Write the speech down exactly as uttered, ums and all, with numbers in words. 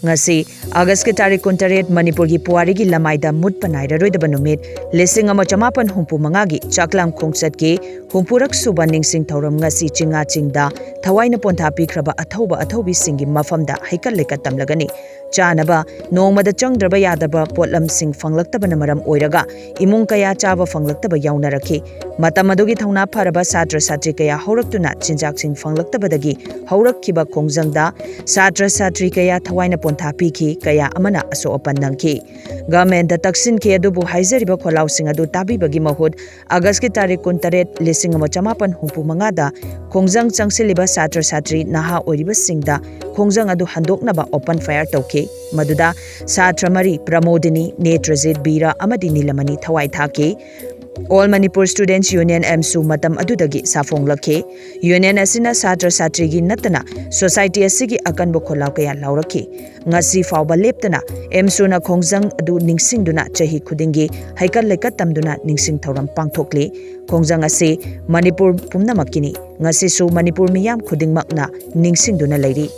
ꯉꯁꯤ, ꯑꯥꯒꯁꯀꯤ ꯇꯥꯔꯤꯛ ꯀꯨꯟꯇꯔꯦꯠ, ꯃꯅꯤꯄꯨꯔꯒꯤ ꯄꯨꯋꯥꯔꯤꯒꯤ ꯂꯃꯥꯏꯗ ꯃꯨꯠꯄ ꯅꯥꯏꯔꯔꯣꯏꯗꯕ ꯅꯨꯃꯤꯠ, ꯂꯤꯁꯤꯡ ꯑꯃ ꯆꯃꯥꯄꯟ ꯍꯨꯝꯐꯨ ꯃꯉꯥꯒꯤ ꯆꯥꯛꯂꯥꯝ ꯈꯣꯡꯆꯠꯀꯤ ꯍꯨꯝꯐꯨꯔꯛ ꯁꯨꯕ ꯅꯤꯡꯁꯤꯡ ꯊꯧꯔꯝ ꯉꯁꯤ ꯆꯤꯡꯉꯥ ꯆꯤꯡꯗ ꯊꯋꯥꯏꯅ ꯄꯣꯟꯊꯥ ꯄꯤꯈ꯭ꯔꯕ ꯑꯊꯧꯕ ꯑꯊꯧꯕꯤꯁꯤꯡꯒꯤ ꯃꯐꯝꯗ ꯍꯩꯀꯠ ꯂꯩꯀꯠ ꯇꯝꯂꯒꯅꯤ꯫ ꯆꯥꯅꯕ ꯅꯣꯡꯃꯗ ꯆꯪꯗ꯭ꯔꯕ ꯌꯥꯗꯕ ꯄꯣꯠꯂꯝꯁꯤꯡ ꯐꯪꯂꯛꯇꯕꯅ ꯃꯔꯝ ꯑꯣꯏꯔꯒ ꯏꯃꯨꯡ ꯀꯌꯥ ꯆꯥꯕ ꯐꯪꯂꯛꯇꯕ ꯌꯥꯎꯅꯔꯛꯈꯤ꯫ ꯃꯇꯝ ꯑꯗꯨꯒꯤ ꯊꯧꯅꯥ ꯐꯔꯕ ꯁꯥꯇ꯭ꯔ ꯁꯥꯇ꯭ꯔꯤ ꯀꯌꯥ ꯍꯧꯔꯛꯇꯨꯅ ꯆꯤꯟꯖꯥꯛꯁꯤꯡ ꯐꯪꯂꯛꯇꯕꯗꯒꯤ ꯍꯧꯔꯛꯈꯤꯕ ꯈꯣꯡꯖꯪꯗ ꯁꯥꯇ꯭ꯔ ꯁꯥꯇ꯭ꯔꯤ ꯀꯌꯥ ꯊꯋꯥꯏꯅ ꯄꯣꯟꯊꯥ ꯄꯤꯈꯤ, ꯀꯌꯥ ꯑꯃꯅ ꯑꯁꯣꯛ ꯑꯄꯟ ꯅꯪꯈꯤ꯫ ꯒꯃꯦꯟꯗ ꯇꯛꯁꯤꯟꯈꯤ, ꯑꯗꯨꯕꯨ ꯍꯥꯏꯖꯔꯤꯕ ꯈꯣꯜꯂꯥꯎꯁꯤꯡ ꯑꯗꯨ ꯇꯥꯕꯤꯕꯒꯤ ꯃꯍꯨꯠ ꯑꯥꯒꯁꯀꯤ ꯇꯥꯔꯤꯛ ꯀꯨꯟꯇꯔꯦꯠ, ꯂꯤꯁꯤꯡ ꯑꯃ ꯆꯃꯥꯄꯟ ꯍꯨꯝꯐꯨ ꯃꯉꯥꯗ ꯈꯣꯡꯖꯪ ꯆꯪꯁꯤꯜꯂꯤꯕ ꯁꯥꯇ꯭ꯔ ꯁꯥꯇ꯭ꯔꯤ ꯅꯍꯥ ꯑꯣꯏꯔꯤꯕꯁꯤꯡꯗ ꯈꯣꯡꯖꯪ ꯑꯗꯨ ꯍꯟꯗꯣꯛꯅꯕ open fire ꯇꯧꯈꯤ꯫ ꯃꯗꯨꯗ ꯁꯥꯇ꯭ꯔ ꯃꯔꯤ, ꯄ꯭ꯔꯃꯣꯗꯤꯅꯤ, ꯅꯦꯇ꯭ꯔꯖꯤꯠ, ꯕꯤꯔꯥ ꯑꯃꯗꯤ ꯅꯤꯂꯃꯅꯤ ꯊꯋꯥꯏ ꯊꯥꯈꯤ꯫ All Manipur Students Union, ꯑꯦꯝꯁꯨ, ꯃꯇꯝ ꯑꯗꯨꯗꯒꯤ ꯁꯥꯐꯣꯡꯂꯛꯈꯤ꯫ Union ꯑꯁꯤꯅ ꯁꯥꯇ꯭ꯔ ꯁꯥꯇ꯭ꯔꯤꯒꯤ ꯅꯠꯇꯅ society ꯑꯁꯤꯒꯤ ꯑꯀꯟꯕ ꯈꯣꯜꯂꯥꯎ ꯀꯌꯥ ꯂꯥꯎꯔꯛꯈꯤ꯫ ꯉꯁꯤ ꯐꯥꯎꯕ ꯂꯦꯞꯇꯅ ꯑꯦꯝꯁꯨꯅ ꯈꯣꯡꯖꯪ ꯑꯗꯨ ꯅꯤꯡꯁꯤꯡꯗꯨꯅ ꯆꯍꯤ ꯈꯨꯗꯤꯡꯒꯤ ꯍꯩꯀꯠ ꯂꯩꯀꯠ ꯇꯝꯗꯨꯅ ꯅꯤꯡꯁꯤꯡ ꯊꯧꯔꯝ ꯄꯥꯡꯊꯣꯛꯂꯤ꯫ ꯈꯣꯡꯖꯪ ꯑꯁꯤ ꯃꯅꯤꯄꯨꯔ ꯄꯨꯝꯅꯃꯛꯀꯤꯅꯤ꯫ ꯉꯁꯤꯁꯨ ꯃꯅꯤꯄꯨꯔ ꯃꯤꯌꯥꯝ ꯈꯨꯗꯤꯡꯃꯛꯅ ꯅꯤꯡꯁꯤꯡꯗꯨꯅ ꯂꯩꯔꯤ꯫